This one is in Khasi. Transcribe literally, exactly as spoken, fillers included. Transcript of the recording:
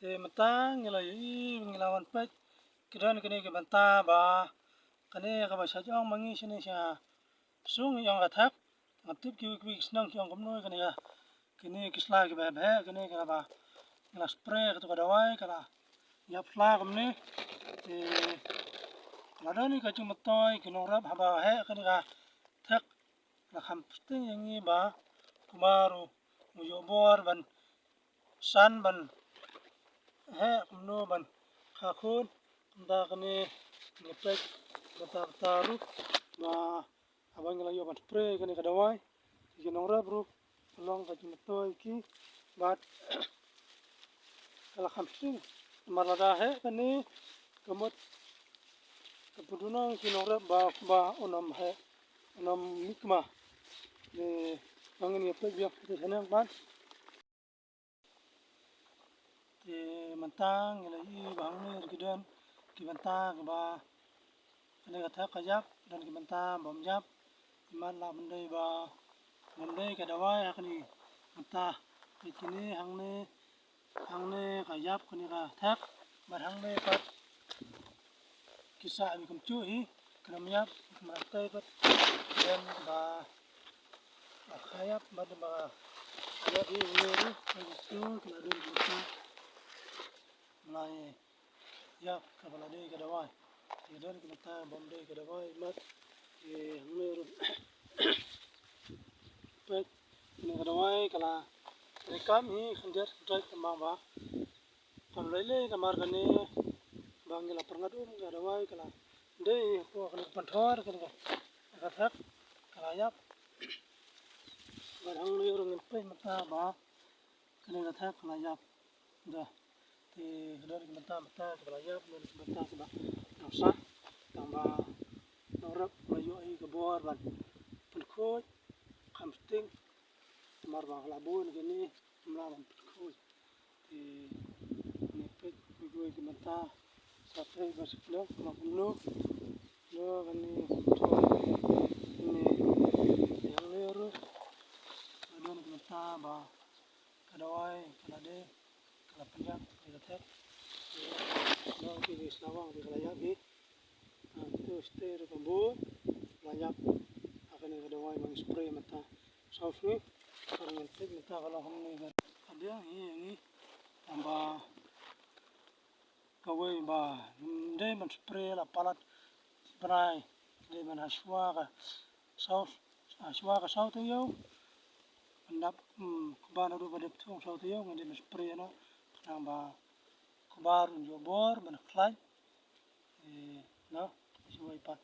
Te mynta ngi la ïohi, ngi la wan peit, ki don kine ki bynta ba kane kaba sha jong ma ngi shane sha sung ïong ka thak. Ngam tip kiwei kiwei ki shnong ki ong kumno, kane ka, kine ki sla kiba heh, kine kaba ngi la spray kato ka dawai ka la ïap sla kumne. Te la don hi ka jingmyntoi ki nongrep haba heh kane ka thak, la kham pyrthei ïa ngi ba kumba ruh ngi ïoh bor ban san ban heh kumno ban kha khun. Kumta kane ngi peit bynta bynta ruh ba haba ngi la ïoh ban spray kane ka dawai, ki nongrep ruh ka long ka jingmyntoi ki bad ka la kham shing. Namar lada heh kane ka mut ka pyndonkam ki nongrep ba, ba un ym heh, un ym mih kma. Te ba ngin ïa peit biang te shaneng pat. Te mynta ngi la ïohi ba hangne ruh ki don ki bynta kiba kane ka thak ka ïap, don ki bynta bym ïap. Imat lah ban dei ba bym dei ka dawai ha kane ka bynta. Te kine hangne, hangne ka ïap kane ka thak bad hangne pat ki sah bi kumjuh hi, kane ym ïap, kane ym ïap pat. Don ba, ba kha ïap bad ba ïap hi, hangne ruh ka ïap tu, kane don ki bynta. Mlai ïap kaba la dei ka dawai. Te don ki bynta bym dei ka dawai mat. Te hangne ruh peit, kane ka dawai ka la treikam hi khyndiat khyndiat tang ba kam lei lei namar kane ba ngi la pyrngat um ka dawai ka la dei hi, ko kane ka pynthor kane ka, ka thak ka la ïap. Bad hangne ruh ngin peit mynta ba kane ka thak ka la ïap. Da. Te ka don ki bynta, bynta kiba la ïap, don ki bynta kiba nang sah. Tang ba nongrep la ïoh hi ka bor ban pynkhuid, kham sting. Namar ba ka la bun kine, ym lah ban pynkhuid. Te ngi peit kiwei kiwei ki bynta, sa peit ba suk dok, ma kumno. Lo kane, kane, kane, hangne ruh. Ka don ki bynta ba ka dawai ka la dei, ka la pynïap, ka la thep. Dawai ki sla wang ki ka la ïap hi. Te stay ruh ka bun la ïap ha kane ka dawai ba ngi spray mynta saw sngi. Ka ngin tip mynta ka long kumne ka biang hi ïa ngi. Tang ba kawei ba dei ban spray la palat bnai, dei ban hashwa ka saw, hashwa ka saw taïew. Ban dap, mm, kba naduh ba dep thung saw taïew ngi dei ban spray noh. Khnang ba kba ruh un ïoh bor ban khlaiñ. Eh, no, shuwa pat.